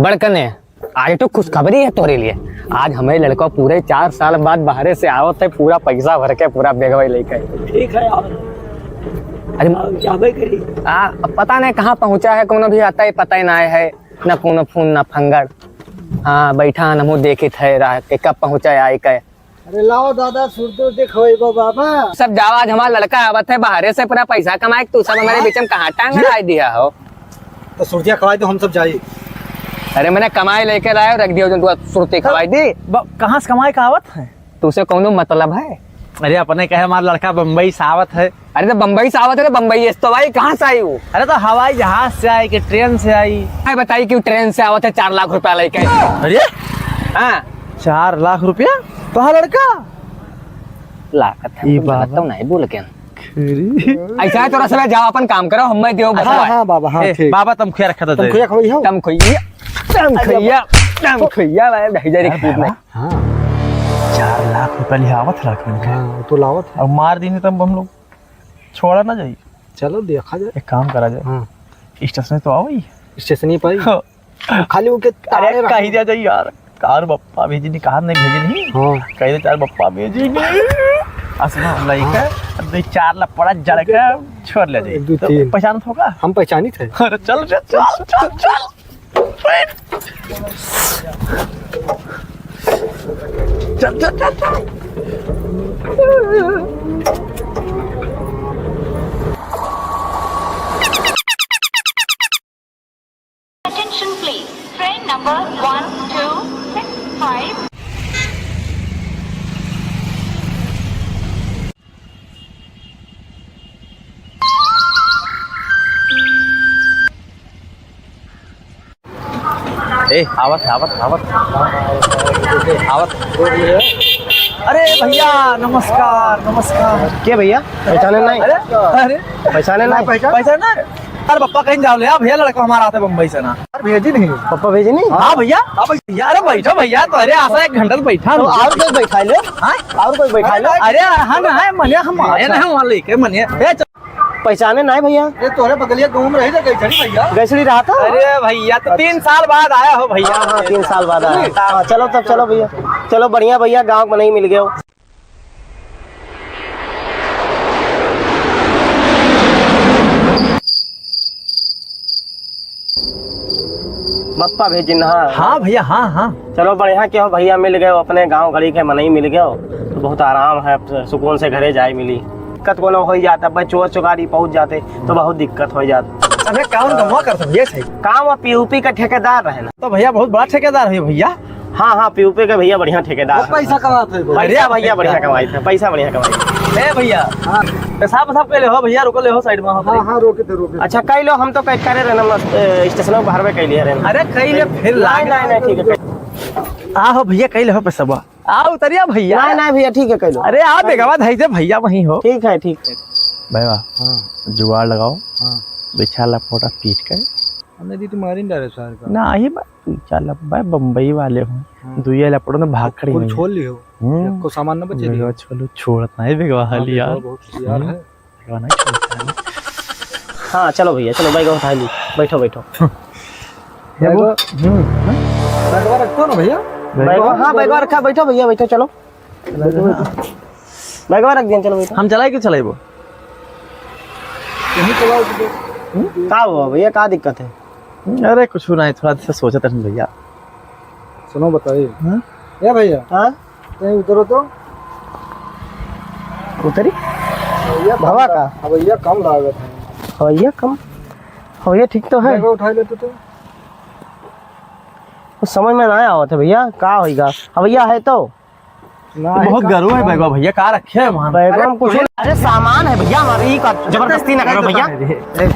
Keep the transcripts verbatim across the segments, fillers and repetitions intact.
बड़कने, आज तो खुशखबरी है तोरे लिए। आज हमें लड़का पूरे चार साल बाद बाहरे से आवत है, पूरा पैसा भर के, पूरा बेगवा लेके। ठीक है यार। अरे, अब जाबे करी। आ, अब पता नहीं कहाँ पहुँचा है, कोनो भी आता है, पता ही ना है, ना कोनो फोन, ना फंगड़। हाँ, बैठा हन, हमहूँ देखित है राह के कब पहुँचा है, आई के। अरे लाओ दादा, सुरती उरती खवाइबो बाबा। सब जाओ, आज हमार लड़का आवत है बाहरे से, पूरा पैसा कमाए, तू सब हमारे हाँ? बीच में कहाँ टांग ये? अड़ाई दिया हो? तो सुरतिया खवाई दो, हम सब जाई। अरे मने कमाई लेके लाए, रख दियो, जो तू सुरती खवाई दी। ब-, कहाँ से कमाई का आवत है? तू से कौनो मतलब है? अरे अपने कहे हमार लड़का बम्बई से आवत है। अरे तो बम्बई से आवत है तो बम्बई से तो आई, कहाँ से आई वो? अरे तो हवाई जहाज से आई कि ट्रेन से आई? मैं बताई कि ट्रेन से आवत है चार लाख रुपया लेके। अरे हाँ। चार लाख रुपया? तोहार लड़का? लागत है, ई तुम बाबा। गलत तो नहीं बोल के। खरी। ऐसा है, तोरा सब जाओ, अपन काम करो, हम मैं देव हाँ, भगवान। हाँ, बाबा, हाँ, ए, ठीक। बाबा, तम खुया रखा था तुम दे। खुया खवाई हो? तम खुइया, तम अरे खुइया, बाबा। तम खुइया, भाई, ढाई हजार एक अरे फीट में। बाबा। हाँ। चार लाख रुपया लिहावत है लड़कन के। हाँ, वो तो लावत है। अब मार दीनी तब हम लोग छोड़ा ना जाई। चलो, देखा जाए। एक काम करा जाए। हाँ। स्टेशन तो आओ ही। स्टेशन ही पर ही। हाँ। खाली ओके अरे, तारे रखो। कही दिया जाए यार, चार बप्पा भेजी नहीं, कहा नहीं भेजी नहीं। हाँ। कही दे, चार बप्पा भेजी नहीं। असना लइका, हाँ। दो चार लपड़ा जड़ के छोड़ ले जाए। एक, दो, तो तीन। पहचान होगा? हम पहचानी थे। अरे, चल रे, चल, चल, चल। चल, चल, चल, चल। Attention please. Train number one two six five. ए, आवत, आवत, आवत। आवत। अरे भैया, नमस्कार, नमस्कार। के भैया? पहचाने नहीं? अरे, अरे। पहचाने नहीं? पहचान? पहचान ना? अरे पप्पा कहीं जाओ ले, आ भैया लड़का हमारा आता है बम्बई से ना। अरे भेजी नहीं? पप्पा भेजी नहीं? हाँ भैया, हाँ भैया, अरे बैठो भैया, तो अरे आसा एक घंटा से बैठा तो हूँ। और कोई बैठा लो? हाँ? और कोई बैठा लो? अरे हाँ ना है, मने हम आए ना, अच्छा। वहाँ लेके मने। ए, पहचाने ना है भैया? ये तोरे बगलिया गाँव में रही थे, गैसड़ी भैया। गैसड़ी रहा था? अरे भैया, तो तीन साल बाद आया हो भैया। हाँ, हाँ, तीन साल बाद आया। हाँ, चलो तब, चलो भैया, चलो बढ़िया भैया, गाँव में नहीं मिल गए हो। बप्पा भेजिन, हाँ। हाँ भैया, हाँ, हाँ। चलो बढ़िया, के हो भैया मिल गए हो, अपने गाँव गली के मनई मिल गए हो, तो बहुत आराम है, अब सुकून से घरे जाए मिली। दिक्कत कोनो हो जाता, अब चोर चुकारी पहुँच जाते तो बहुत दिक्कत हो जात। अबे कौन कमवा करत भैया सही? काम अब पीयूपी का ठेकेदार रहे ना। तो भैया बहुत बड़ा ठेकेदार है भैया। हाँ, हाँ, पीयूपी के भैया बढ़िया ठेकेदार वो है। पैसा कमात है वो। पैसा अरे भैया बढ़िया कमाई थे, पैसा बढ़िया कमाई थे। ए भैया, हाँ। पेशाब, पेशाब के ले हो भैया, रुको, ले हो साइड में हो। हाँ, हाँ, रोके थे, रोके थे। अच्छा, कई लो, हम तो कई करे रहना, मस्त, ए, स्टेशन में बाहर में कई लिया रहना। अरे कई ले, फिर नहीं, लाग नहीं, नहीं, ठीक है। आ हो भैया, कई ले हो पेशाबा। आ उतरिया भैया। नहीं, नहीं भैया, ठीक है, कई लो। अरे आ बेगवा धई दे भैया, वहीं हो। ठीक है, ठीक है। भैया, हाँ। जुगाड़ लगाओ। हाँ। बिछा लपोटा पीट के। हमने दी तुम्हारी डायरेक्ट सार का। ना, यही बात। चल, अब भाई, बम्बई वाले हो। हाँ। दुइया लपड़ो ने भाग खड़ी कुल नहीं। छोड़ लियो। हम्म। एको सामान न बचे बेगवा दियो। छोड़ो, छोड़त नहीं बेगवा हाँ, हाल बेगवा यार। बहुत होशियार हम्म। है। बेगवा नहीं छोड़त है। हाँ, चलो भैया, चलो, बैगवा उठा ली। बैठो, बैठो। ये वो, बैगवा, हम्म। बैगवा रखो ना भैया। बैगवा, हाँ, बैगवा रखा, बैठो भैया, बैठो, चलो। बैगवा रख दिया, चलो, बैठो। हम चलाए, क्यों चलाए वो? यहीं चलाओ तो। हम्म? का हुआ भैया, का दिक्कत है? अरे कुछ नहीं, थोड़ा सा सोचा था भैया। सुनो बताइए। हाँ? ए भैया। हाँ? कहीं उतरो तो। उतरी? भैया कम हवा ला-, का? हवैया कम लागत है। हवैया कम? हवैया ठीक तो है। बैग उठा लेते तो। कुछ समझ में ना आवत है भैया, का होइगा? हवैया है तो? ना, बहुत गरु है बैगवा भैया, का रखे है वहाँ? बैगवा में कुछ अरे, नहीं। अरे, सामान है भैया हमारे, ई का जबरदस्ती ना करो भैया। दे,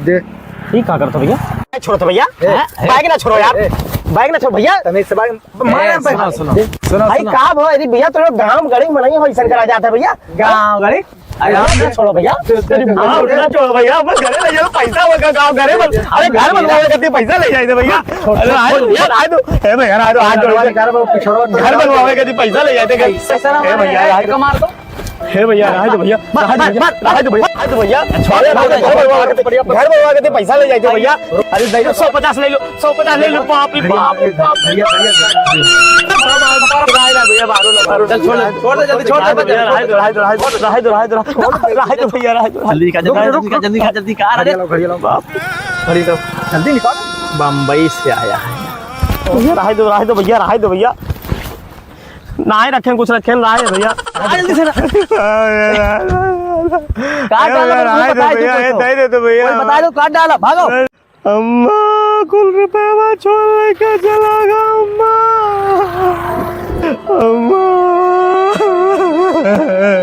दे। ई का करत भैया? ए, छोड़ो तो भैया। ए, हैं? ए, बैग ना छोड़ो यार। ए, बैग ना छोड़ो भैया। तने से भाई, मारे ए, हम सुनो, सुनो, सुनो, भाई, सुनो। का भो, अरे भैया, तो लोग गाँव गड़ी में नहीं हो, ऐसा करा जाता है भैया। गाँव गड़ी? अरे, आप ना छोड़ो भैया। अरे, आप ना छोड़ो भैया, बस घरे ले जाओ, पैसा होगा, गाँव घरे बन-, अरे, घर बनवावे खातिर पैसा ले जाए थे भैया। अरे, आए दो भैया, आए दो। ए भैया, आए दो, हाथ जोड़ के। घर बनवावे खातिर पैसा ले जाए थे। पैसा ना ए भैया, मारे, आए दो। कमार दो। हे भैया, रहे दो भैया, रहे दो भैया, रहे दो भैया, रहे दो भैया। छोड़ दे, अरे, रहे दो, घर बनवा के, घर बनवा के पैसा ले जाते भैया। अरे, दे दो। सौ पचास ले लो, सौ पचास ले लो, बाप रे बाप, बाप रे। भैया, भैया, भैया। चल, छोड़ दे, छोड़ दे, जल्दी छोड़ दे, रहे दो, रहे दो, रहे दो, रहे दो, रहे दो, रहे दो, रहे दो भैया, रहे दो। जल्दी निकाल, जल्दी निकाल, जल्दी निकाल, जल्दी निकाल, अरे। जल्दी निकाल। बम्बई से आया है। भैया, रहे दो, रहे दो भैया, रहे दो भैया। नाहीं रखेन, कुछ रखेन, रहे भैया। आ, जल्दी से ना। का डाला, रहे दो भैया, दे दे दो भैया। कोई बता दो, का डाला, भागो। अम्मा, कुल रुपया छोड़ के चला गया, अम्मा। अम्मा,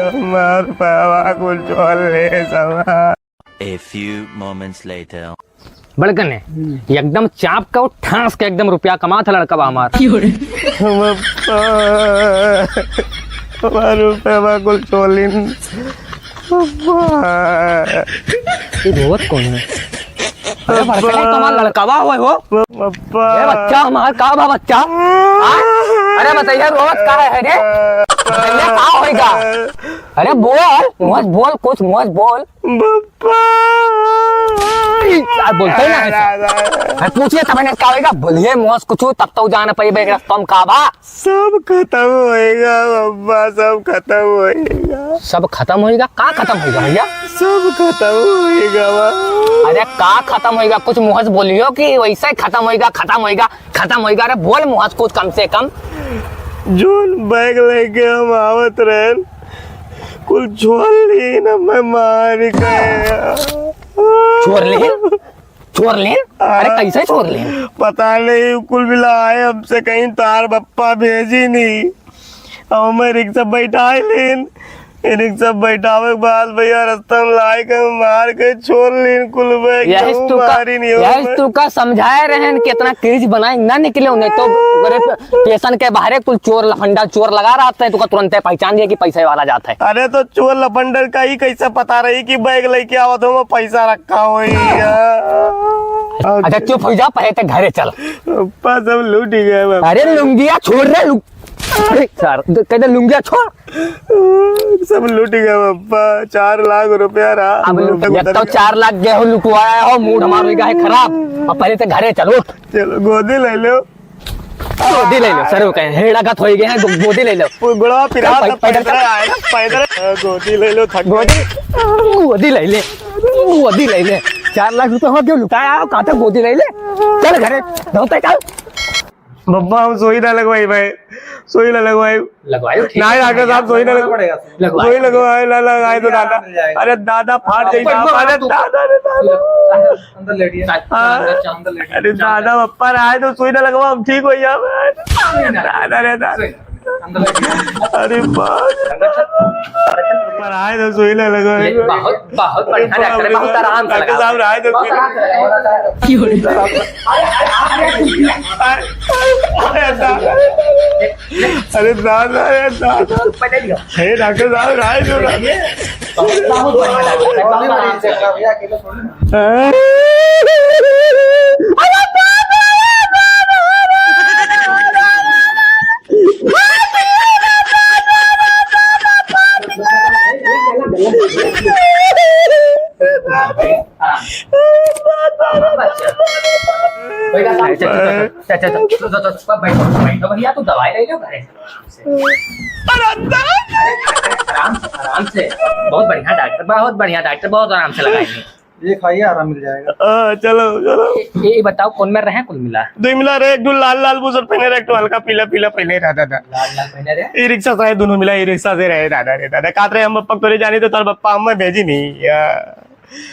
अम्मा, रुपया कुल छोड़ ले, समा। A few moments later. बड़कने, हम्म। एकदम चाप का और ठास के एकदम रुपया कमात है लड़का बा हमार। क्यों रे? बप्पा, हमार रुपया बा कुल चोलिन। बप्पा। ये रोवत कौन है? अरे बड़कने, तुम्हार लड़का बा होए हो? बप्पा। ए बच्चा हमार, का बा बच्चा? हाँ? अरे बताइए, रोवत का है रे? बताइए, का होएगा? अरे बोल, मुँह से बोल, कुछ मुँह से बोल। बप्पा। ई, आ, बोलते ना है सर। दादा। मैं पूछिए तब मैंने का होएगा? बोलिए मुँह से कुछ, तब तो जान पाइबे कि रस्ता में का बा। सब खत्म होएगा बप्पा, सब खत्म होएगा। सब खत्म होएगा? का खत्म होएगा भैया? सब खत्म होएगा बा। अरे का खत्म होएगा? कुछ मुँह से बोलियो कि वैसे ही खत्म होएगा, खत्म होएगा, खत्म होएगा। अरे बोल मुँह से कुछ कम से कम। जोन बैग लेके हम आवत रहन, कुल छोड़ ली ना, मैं मार गया। छोड़ ली? छोड़ ली? अरे हाँ। कैसे छोड़ ली? पता नहीं, कुल मिला आए हमसे कहीं तार बप्पा भेजी नहीं। अब हमें रिक्शा बैठाए लेन, रिक्शा बैठावे के बाद भैया रस्ता में लाए के मार के छोड़ लीन कुल बे, यही केहू तू का, मारी नहीं हो यही बे। तू का समझाए रहे हैं कि इतना क्रेज बनाए ना निकले उन्हें तो अरे स्टेशन के बाहरे कुल चोर लफंडा चोर लगा रहते हैं, तुका तुरंते पहचान लिया कि पैसे वाला जाता है। अरे तो चोर लफंडर का ही कैसे पता रही कि बैग लेके आवत हो, वो पैसा रखा हो यार। अच्छा चुप हो जा, पहले ते घरे चल। पप्पा सब लूट ही गए बाबा। अरे लुंगिया छोड़ रे, लु-, अरे सर, द-, कह दे लुंगिया छोड़। सब लूट गया पप्पा, चार लाख रुपया रहा। अब लूट, एक तो चार लाख गए हो, लुटवाया हो, मूड हमारा हो गया है खराब। अब पहले ते घरे चलो। चलो, गोदी ले लो। गोदी ले लो, सर, वो कहे, हेड़ा का थोई गए हैं, गो-, गोदी ले लो। वो गुड़वा पिरा चल, था, पै-, पैदल पैदल चल। आए ना, पैदल। हाँ, गोदी ले लो, थक गोदी, गए। गोदी ले ले, गोदी ले ले। चार लाख रुपया हो गया, लुटाया हो, कहाँ तक गोदी ले ले? चल घरे, धोते चल। बब्बा, हम सोई ना लगवाई भाई, सोई ना लगवाई। लगवायो, ठीक ना, है, डॉक्टर साहब, सोई ना लगवाना लगवाई। पड़ेगा। लगवायो। सोई लगवाई, ना लगाए तो क्या दादा। मिल जाएगा? अरे दादा, फाट हाँ, जाएगा। पद्मा, अरे तू दादा, अरे दादा। अंदर लेटिए। हाँ। अंदर, अंदर लेटिए। अरे दादा, बप्पा रहा है तो सोई ना लगवा, हम ठीक हो जाओ। नहीं, नहीं। दादा रे दादा। सोई। अंदर लेटिए। अरे बाप। अंदर चल। पर आए तो सोई ना लगवा। ले, बहुत बहुत बढ़िया डॉक्टर है, बहुत आराम से लगा। डॉक्टर साहब, आए तो बहुत आराम से लगा। अरे, अरे, अरे, अरे, अरे, दादा, अरे, दादा। अरे, डॉक्टर साहब, आए तो ना। बहुत बढ़िया डॉक्टर है, बहुत आराम से लगा। बैठा, बैठा, बैठा, बैठा, बैठा, बैठा, बैठो, बैठो भैया, तू दवाई ले लो घरे से, आराम से। अरे, आराम से, आराम से। बहुत बढ़िया डॉक्टर, बहुत बढ़िया डॉक्टर, बहुत आराम से लगाएंगे। ये खाइए, आराम मिल जाएगा। हाँ, चलो, चलो। ए, ए, बताओ, कौन में रहे, कुल मिला? दो मिला रहे, एक ठो लाल लाल बुशर्ट पहने रहे, एक ठो हल्का पीला पीला पहने रहा, दादा। लाल लाल पहने रहे? ई रिक्शा से रहे, दोनों मिला, ई रिक्शा से रहे, दादा रे, दादा। कात रहे, हम बप्पा तोरे जानी तो तोर बप्पा हम भेजी नहीं, या।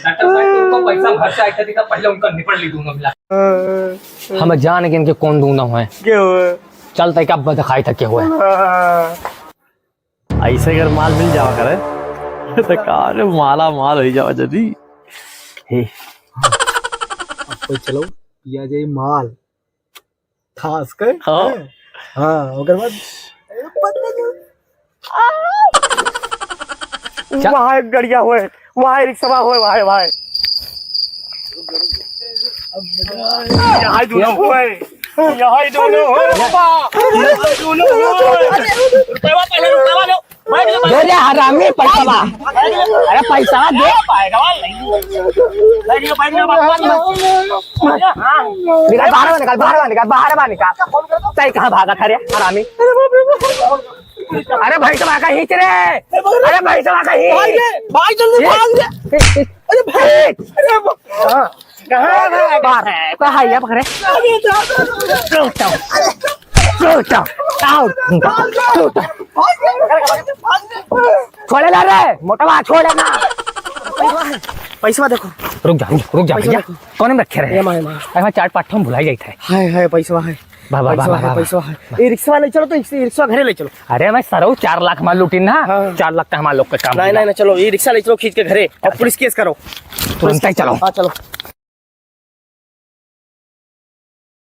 डॉक्टर साहब, तुमको पैसा भर से आया था, पहले उनका निपट ली दोनों मिला। हाँ। हम जान के इनके कौन दोनों हैं। के हुए? चल, तय का दिखाई था के हुए। हाँ। ऐसे अगर माल मिल जावा करे, तो का रे माला माल हो जावा जदी। हे। अब कोई चलो, पिया जाए माल। खास कर? हाँ। हैं? हाँ, ओकर बाद, चल। वहाँ एक गड़िया होए, वहाँ एक रिक्शा होए, वहाँ, वहाँ। यहाँ दोनों होए, यहाँ दोनों होए, बाबा। यहाँ दोनों होए। रुपया पहले रुपया लो। दे रे हरामी पैसा बा। अरे पैसा दे। निकाल बाहर बा, निकाल बाहर बा, निकाल बाहर बा, निकाल। तै कहाँ भागत है रे हरामी? अरे भैंसवा का खींच रे। अरे भैंसवा का खींच। भाग रे, भाग जल्दी भाग रे। अरे भाग। अरे हाँ। कहाँ है? बाहर। कहाँ है? ये पकड़े। रुक जाओ। रुक जाओ। आओ। रुक जाओ। छोड़े ना रे, मोटवा, छोड़े ना। पैसवा देखो। रुक जा, रुक जा, रुक जा पैसवा भैया। देखो। कौन में रखे रहे? ये माय, माय। अरे, चार पाँच ठो हम भुलाई जाइत है। हाय, हाय, पैसवा है। वाह, वाह, वाह, पैसवा वाह, है, वाह, पैसवा है। वाह। ये रिक्शा ले चलो तो, इससे रिक्शा घरे ले चलो। अरे, मैं सरऊ चार लाख मार लूटी ना। हाँ। चार लाख का हमारे लोग का काम नहीं, है। नहीं, नहीं, चलो, ये रिक्शा ले चलो, खींच के घरे और पुलिस केस करो। तुरंत ही चलो। हाँ, चलो।